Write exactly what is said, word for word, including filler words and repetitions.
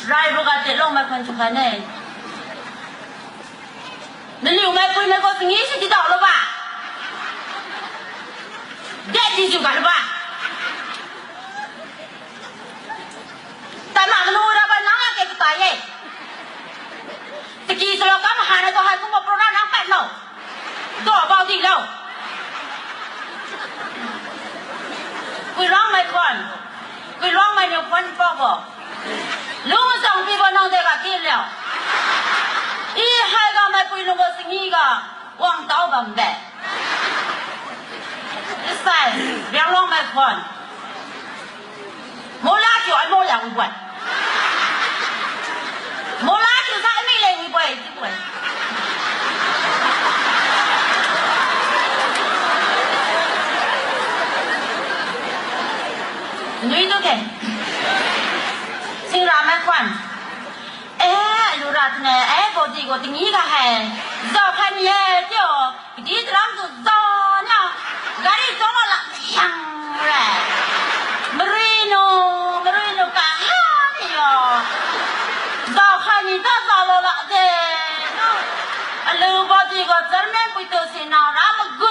Raiboga Tetlong mai khuan thiukhai ne. Naliu maipui mai gu changi si didao luba. Dead dijiu ga luba. Tama manu raba nang ake katai ye. Tiki salo kam hana tu hai kumbo program nang pad lo. Do bao di lo. Kuiluang mai khuan. Kuiluang mai niu khuan pa bo. Lung zang pibo nang de ga kin liao. I haiga maipui lungbo changi ga wang tao bamde. Isai, Rianglong mai khuan. Mola thiu ai mola wibo-e. Mola thiu sa ami leng wibo-e, chiubo-e. Nui tu ke. Singra mai khuan. Eh, aliu ra tine, eh, body gu tingi ga hai. Zao khai ni-e, chiu. Kadi taram tu zao nia. Gari tong lo lak siang re. Marui nu, marui nu kaha ni yo. Zao khai ni ta zao lo lak de. Aliu body gu chairman pui tu si nao ra magu.